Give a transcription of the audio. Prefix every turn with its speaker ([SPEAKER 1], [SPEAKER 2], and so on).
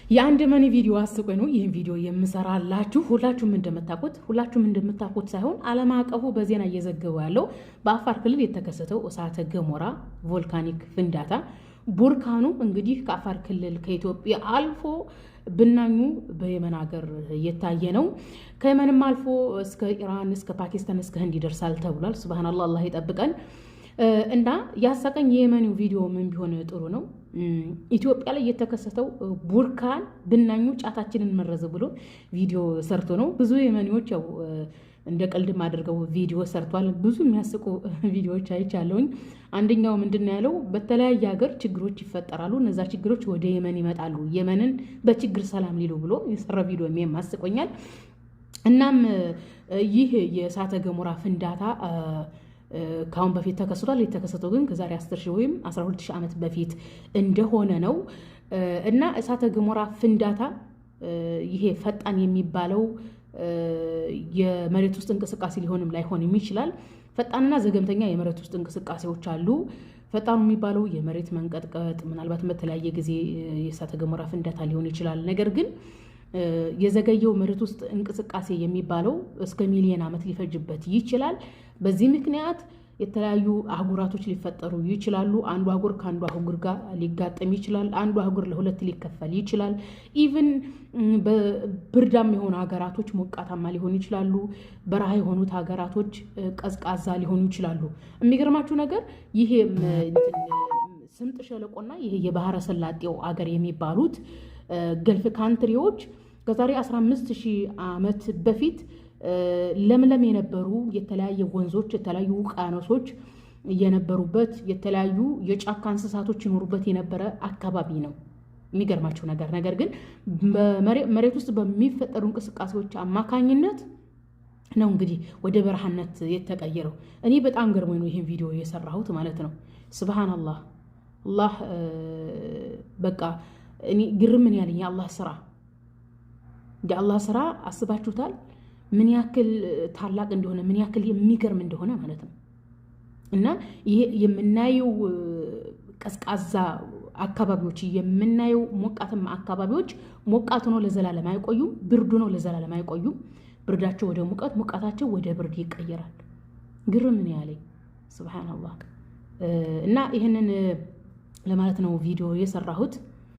[SPEAKER 1] የአንድ የመኒ ቪዲዮ አስቆኝ ነው ይህን ቪዲዮ የምሰራላችሁ። ሁላችሁም እንደምታውቁት ሳይሆን ዓለም አቀፉ በዜና እየዘገበው ያለው በአፋር ክልል የተከሰተው እሳተ ገሞራ volcanic ፍንዳታ፣ ቡርካኑ እንግዲህ ከአፋር ክልል ከኢትዮጵያ አልፎ ብናኙ በየመን ሀገር እየታየ ነው። ከየመንም አልፎ እስከ ኢራን፣ እስከ ፓኪስታን፣ እስከ ህንድ ይደርሳል ተብሏል። ሱብሃነላህ፣ አላህ ይጠብቀን። እና ያሳቀኝ የየመኒው ቪዲዮ ምን ቢሆን ጥሩ ነው? ኢትዮጵያ ላይ የተከሰተው ቡርካን ብናኙ ጫታችንን መረዘ ብሎ ቪዲዮ ሰርቶ ነው። ብዙ የመኒዎች ያው እንደ ቀልድም አድርገው ቪዲዮ ሰርቷል። ብዙ የሚያስቁ ቪዲዮዎች አይቻለሁኝ። አንደኛው ምንድን ነው ያለው? በተለያየ ሀገር ችግሮች ይፈጠራሉ። እነዛ ችግሮች ወደ የመን ይመጣሉ። የመንን በችግር ሰላም ሊሉ ብሎ የሰራ ቪዲዮ የሚያስቆኛል። እናም ይህ የእሳተ ገሞራ ፍንዳታ ከአሁን በፊት ተከስቷል። የተከሰተው ግን ከዛሬ 10 ሺህ ወይም 12 ሺህ ዓመት በፊት እንደሆነ ነው። እና እሳተ ገሞራ ፍንዳታ ይሄ ፈጣን የሚባለው የመሬት ውስጥ እንቅስቃሴ ሊሆንም ላይሆንም ይችላል። ፈጣንና ዘገምተኛ የመሬት ውስጥ እንቅስቃሴዎች አሉ። ፈጣኑ የሚባለው የመሬት መንቀጥቀጥ፣ ምናልባት በተለያየ ጊዜ የእሳተ ገሞራ ፍንዳታ ሊሆን ይችላል። ነገር ግን የዘገየው መሬት ውስጥ እንቅስቃሴ የሚባለው እስከ ሚሊየን ዓመት ሊፈጅበት ይችላል። በዚህ ምክንያት የተለያዩ አህጉራቶች ሊፈጠሩ ይችላሉ። አንዱ አህጉር ከአንዱ አህጉር ጋር ሊጋጠም ይችላል። አንዱ አህጉር ለሁለት ሊከፈል ይችላል። Even ብርዳም የሆኑ ሀገራቶች ሞቃታማ ሊሆኑ ይችላሉ። በረሃ የሆኑት ሀገራቶች ቀዝቃዛ ሊሆኑ ይችላሉ። የሚገርማችሁ ነገር ይሄ ስምጥ ሸለቆና ይሄ የባህረ ሰላጤው አገር የሚባሉት Gulf country ዎች ከዛሬ 15 ሺህ ዓመት በፊት ለምለም የነበሩ፣ የተለያየ ወንዞች፣ የተለያዩ ውቅያኖሶች የነበሩበት፣ የተለያዩ የጫካ እንስሳቶች ይኖሩበት የነበረ አካባቢ ነው። የሚገርማችሁ ነገር ግን መሬት ውስጥ በሚፈጠሩ እንቅስቃሴዎች አማካኝነት ነው እንግዲህ ወደ በረሃነት የተቀየረው። እኔ በጣም ገርሞኝ ነው ይህን ቪዲዮ የሰራሁት ማለት ነው። ስብሃናላህ፣ አላህ በቃ እኔ ግርምን ያለኝ የአላህ ስራ አስባችሁታል? ምን ያክል ታላቅ እንደሆነ፣ ምን ያክል የሚገርም እንደሆነ ማለት ነው። እና ይሄ የምናየው ቀዝቃዛ አካባቢዎች፣ የምናየው ሞቃታማ አካባቢዎች ሞቃት ሆኖ ለዘላለም አይቆዩም፣ ብርድ ሆኖ ለዘላለም አይቆዩም። ብርዳቸው ወደ ሙቀት፣ ሙቀታቸው ወደ ብርድ ይቀየራል። ግርም ነው ያለኝ ስብሓንላህ። እና ይህንን ለማለት ነው ቪዲዮ የሰራሁት።